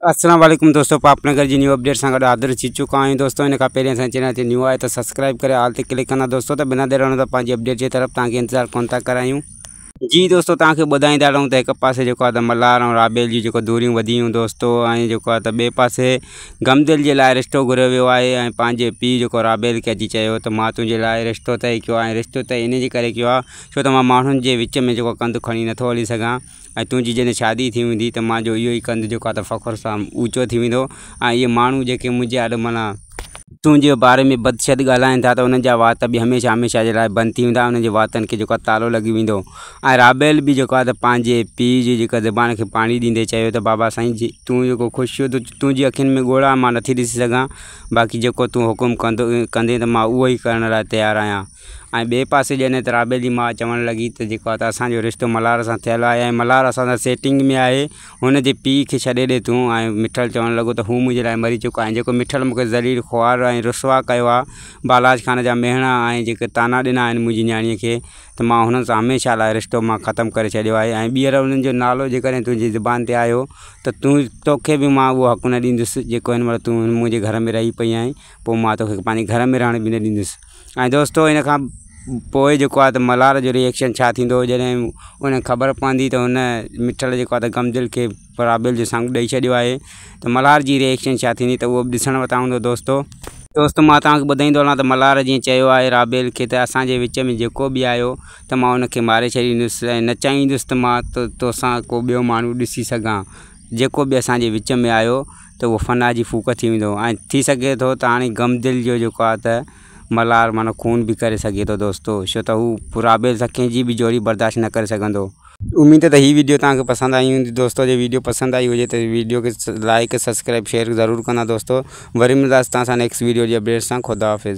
السلام عليڪم دوستو پاپ نگر جي نيو اپڊيٽ سان گڏ حاضر ٿي چڪا آهيون دوستو ان کان پهرين اسان چينل تي نيو آهي ته سبسڪرائب ڪري آل تي ڪلڪ ڪندا دوستو ته بنا دير هن ته پنهنجي اپڊيٽ جي طرف توهان کي انتظار ڪون ٿا ڪرايون. جي دوستو توهان کي ٻڌائيندا رهون ته هڪ پاسي جيڪو آهي ته ملهار ۽ رابيل جي جيڪو دوريون وڌي ويون دوستو ۽ جيڪو آهي ته ٻئي پاسي غمدل جي لاء رشتو گهريو ويو آهي ۽ پنهنجي پيء جيڪو رابيل کي اچي چيو ته مان تنهنجي لاء رشتو طئي ڪيو آهي ۽ رشتو طئي ان جي ڪري ڪيو آهي ڇو ته مان ماڻهن جي وچ ۾ جيڪو ڪنڌ کڻي نٿو هلي سگهان ۽ تنهنجي جڏهن شادي ٿي ويندي ته مان جو اهو ئي ڪنڌ جيڪو آهي ته فخر سان اوچو ٿي ويندو ۽ اهي ماڻهو جيڪي منهنجي آڏو معنيٰ تنهنجي باري ۾ بد شد ڳالهائين ٿا ته انهن جا وات به هميشه هميشه جي لاء بند ٿي ويندا انهن جي واتن کي جيڪو آهي تالو لڳي ويندو ۽ رابيل به جيڪو آهي ته پنهنجي پيء جي جيڪا زبان کي پاڻي ڏيندي چيو ته بابا سائين جي تون جيڪو خوش ٿيو ته تنهنجي اکين ۾ ڳوڙها مان نٿي ڏسي سگهان باقي جيڪو تون حڪم ڪندو ڪندين ته مان اهو ئي ڪرڻ لاء تيار آهيان. ۽ ٻئي پاسي جڏهن ته رابيل جي ماء چوڻ لڳي ته جيڪو آهي ته اسان جو رشتو ملهار سان ٿيل آهي ۽ ملهار اسان سان سيٽنگ ۾ آهي هن جي پيء کي ڇڏي ڏي تون ۽ مٺل چوڻ لڳو ته هو منهنجي لاء مري چڪو آهي جيڪو مٺل مون کي ذليل خوار ۽ رسوا ڪيو آهي بالاچ خان جا مهڻا ۽ جيڪي طعنا ڏنا آهن منهنجي نياڻيء کي ته مان هنن سان هميشه لاء رشتو مان ختم ڪري ڇڏيو آهي ۽ ٻيهر انهن جو نالو جيڪڏهن تنهنجي زبان تي آيو ته تون توکي به مان اهو حق نه ڏيندس جيڪو هن مهل تون منهنجي گهر ۾ رهي پئي آهين پوء مان توکي پنهنجي گهر ۾ رهڻ به نه ڏيندس. ۽ دوستو ان کان پوء جيڪو آهي ته ملهار جو ريئڪشن ڇا ٿيندو جڏهن ان کي خبر پوندي ته هن مٺل جيڪو آهي ته غم دل کي رابيل جو سڱ ڏئي ڇڏيو آهي ته ملهار جي ريئڪشن ڇا ٿيندي ته اهو به ڏسڻ وٽان هوندو دوستو. دوستو مان توهان کي ٻڌائيندو هلان ته ملهار جيئن چيو آهي رابيل کي ته اسان جي وچ ۾ جيڪو به آيو ته مان ان کي ماري ڇڏيندس ۽ نه چاهيندس ته مان توسان ڪو ٻيو ماڻهو ڏسي سگهان جيڪو به اسان جي وچ ۾ آيو ته اهو فنا جي ڦوڪ ٿي ويندو ۽ ٿي سگهي ٿو ته هاڻي غم دل جو جيڪو آهي ته ملهار معنيٰ خون به ڪري سگهي ٿو دوستو ڇو ته هو رابيل سان ڪنهن جي به جوڙي برداشت نه ڪري سگهندو. اميد ته هي ويڊيو توهان کي پسند آئي هوندي دوستو جي ويڊيو پسند آئي هجي ته ويڊيو کي لائڪ سبسڪرائب شيئر ضرور ڪندا دوستو وري ملنداسين توهان سان نيڪسٽ ويڊيو جي اپڊيٽ سان خدا حافظ.